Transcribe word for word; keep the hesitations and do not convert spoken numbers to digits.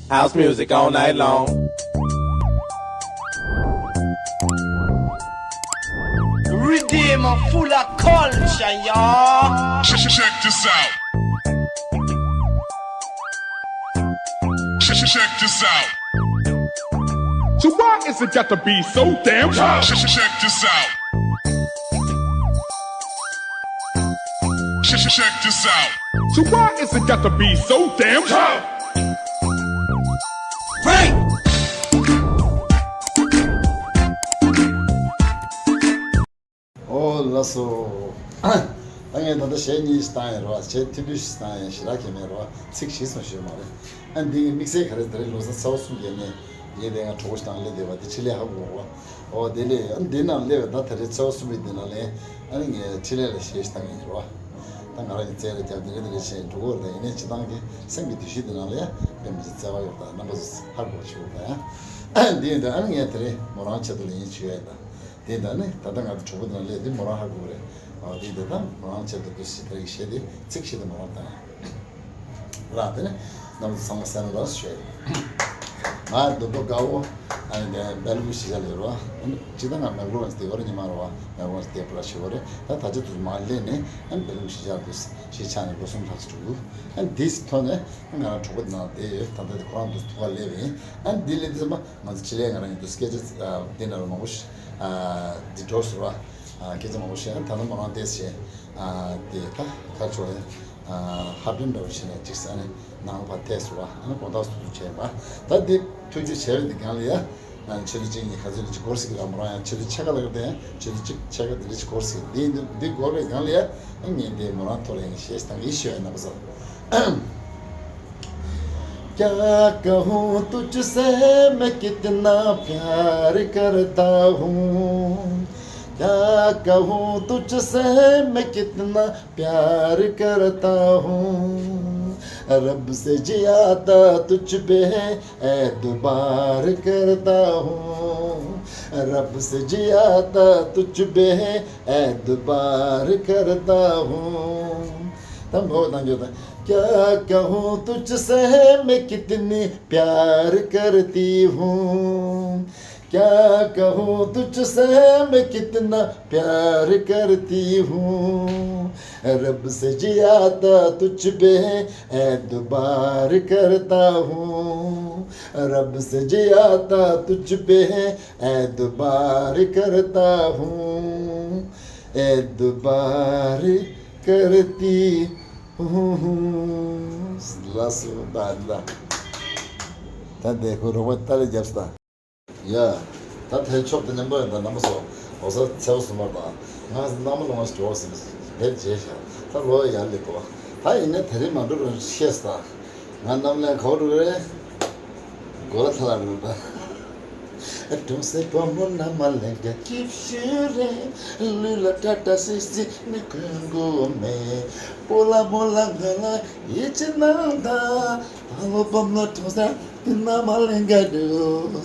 House music all night long. Redeem full of culture, y'all. Check, check this out. Check, check this out. So why is it got to be so damn tough? Check, check this out. Check, check this out. So why is it got to be so damn tough? Break! ཨོ་ལགས་སོ། ད་ངས་ད་ལྟ་གཞས་གཉིས་ཤིག་བཏང་ཡིན་རོ། གཞས་ཐུང་ཐུང་ཞིག་བཏང་ཡིན། ཞེ་དྲག་གང་མེད་རོ། ཚིག་ཞིག་སོང་ཞུས་མ་རེད། ཨ་འདི་ངས་དམིགས་བསལ་ག་རེ་ད་རེས་ལོ་གསར་ཚེས་པ་གསུམ་གྱི་ནས་ངས་དེ་ང་གྲོགས་པོ་ཞིག་དང་སླེབས་བསྡད་པ་དེ་ཕྱི་ལས་ཧ་གོ་རོ། ཨོ་དེ་ལས་ཨ་འདི་ནང་སླེབས་པ་ད་ད་རེས་ཚེས་པ་གསུམ་པའི་འདི་ནང་ལས་ཨ་ནི་ངས་ཕྱི་ལས་ལ་གཞས་ཤིག་བཏང་ཡིན་རོ། ད་ང་རང་གི་རྩལ་ལ་རྒྱབ་དེ་རེད་དེ་རེད་བྱས་འགྲོ་གི་རེད། ཡིན་ནའི་སྤྱིར་བཏང་གི་སེམས་ཀྱི་འདུ་ཤེས་དེ་ནང་ལ་ཡང་དཔེ་མི་སྲིད་བརྩེ་བ་ཡོད་པ་དང་རྣམ་པ་ཚོ་ཧ་གོ་བྱེད་དགོས་པ་ཡང་འདི་ཡིན། ད་ཨ་ནི་ངས་དེ་རིང་མོ་རང་ཆེད་དུ་ལ་ཡིན་བྱོས་ཡ་ད། དེ་ད་ནི་ད་ལྟ་ང་ཚོ་གྲོགས་པོ་དེ་ན་སླེབས་དེ་མོ་རང་ཧ་གོ་གི་རེད། ཨ་དེ་ད་ད་མོ་རང་ཆེད་དུ་འདུ་ཤེས་དེ་རིང་བཤད་དེ་ཚིག་བཤད་དེ་མོ་རང་དང་། ར་དེ་ནི་རྣམ་པ་ཚང་མ་གསན་རོགས་ཞུ། ང་རྡོ་རྡོ་དགའ་བོ་ཨ་ནི་དེ་སྦེལ་ཀོབ་གཞིས་ཆགས་ལས་རོ། ཨ་ནི་ཇི་ལྟར་ང་མེག་ལོར་ལ་དེ་བར་ཉི་མ་རོ། མེག་ལོར་ལ་དེ་པུ་ར་ཞུ་བ་རེད། ད་ད་ཆ་དུས་མ་སླེབས་ནས་ཨ་ནི་སྦེལ་ཀོབ་གཞིས་ཆགས་དུ་གཞིས་ཆགས་ནས་ལོ་གསུམ་ལྷག་ཙམ་འགྲོ་གི་འདུག་ཨ་ནི་དེ་སི་ཐོན་ནས་ང་རང་གྲོགས་པོ་དེ་ནང་བསྡད་ཡོད། ད་ལྟ་དེ་ཁོ་རང་དུ་ཐུག་ག་སླེབས་ཡིན། ཨ་ནི་དེ་སླེབས་དུས་ཙམ་པ་ང་ཚོ་ཕྱི་ལས་ང་རང་ཡིན་དུས་སྐད་ཆ་དེ་ནང་ལ་མང་པོ་ཞིག་དེ་འགྲོ་ཟེར་བ། སྐད་ཆ་མང་པོ་བཤད། ད་ནི་མོ་རང་བལྟས་བྱས། དེ་ད་ཁ་ཕྱོགས་ཡ་ཧ་པན་འདྲ་བོ་བྱས་ནས་ཅིག་ས་ནས་ནང་ལ་ཕར་བལྟས་སོང་བ། ཨ་ནི་དགོང་དག་སུ་ཚུགས་བྱས་པ། ད་འདི་ཐུགས་རྗེ་ཆེ་བས་འདི་སྒང་ལ་ཡ་ཆེད་དུ་གཅིག་གཉིས་ག་ཚོད་ལ་ཅིག་འགོར་སྲིད་ཀྱི་ར། མོ་རང་ཡང་ཆེད་དུ་ཕྱེད་ཀ་ལ་ཡོད་དེ་ཡང་ཆེད་དུ་གཅིག་ཕྱེད་ཀ་འདི་འདྲ་ཅིག་འགོར་སྲིད། འདི་འདི་འདི་འགོར་བའི་སྒང་ལ་ཡ་ངས་འདི་མོ་རང་ཐོག་ལ་ཡང་གཞས་ཤིག་བཏང་གི་ཞུ་ཡ་ན་པ་ས། क्या कहूँ तुझसे मैं कितना प्यार करता हूँ। क्या कहूँ तुझसे मैं कितना प्यार करता हूँ। रब से ज्यादा तुझ पे एतबार करता हूँ। रब से ज्यादा तुझ पे एतबार करता हूँ। ད་འབོད་དང་འགྱོད་དང་། क्या कहूँ तुझसे मैं कितनी प्यार करती हूँ। क्या कहूँ तुझसे मैं कितना प्यार करती हूँ। रब से ज्यादा तुझ पे एतबार करता हूँ। रब से ज्यादा तुझ पे एतबार करता हूँ। एतबार करती हूँ। ལགས་སོ། ད་ད་ད་འདི་ཁོ་རོགས་པ་ཏཱ་ལི་རྒྱབ་སྟ། ཡ། ད་ཐལ་ཆོག་དེ་མཉམ་པོ་ཡིན་ད་རྣམ་པ་ཚོ། ལོ་གསར་ཚེས་པ་གསུམ་པ་དང་ང་ཚོ་ནང་མི་ལོ་ང་ཞིག་འགྲོ་བ་ཟིན་བེད་བྱས་ཤག་ད་ལོ་ཡར་སླེབས་དགོས། ད་ཡིན་ནའི་དེ་རིང་མ་འགྲོ་རུང་ཤེས་ད། ང་རྣམ་ལན་ག་བ་འགྲོ་གི་རེད། གོ་ལ་ཐ་ལ་འགྲོ་ད། གྲོང་གསེབ་བུ་མོ་ན་མ་ལེན་ག་སྐྱིད་ཤོས་རེད། ལུས་ལ་ཏྲ་ཏྲ་སི་སི་ནི་གོན་དགོས་མེད། སྤོ་ལགས་མོ་ལགས་ང་ལ་ཡིད་ཆེས་གནང་དང་། ད་ལོ་བུ་མོ་གྲོང་གསེབ་ན་མ་ལེན་ག་འགྲོ།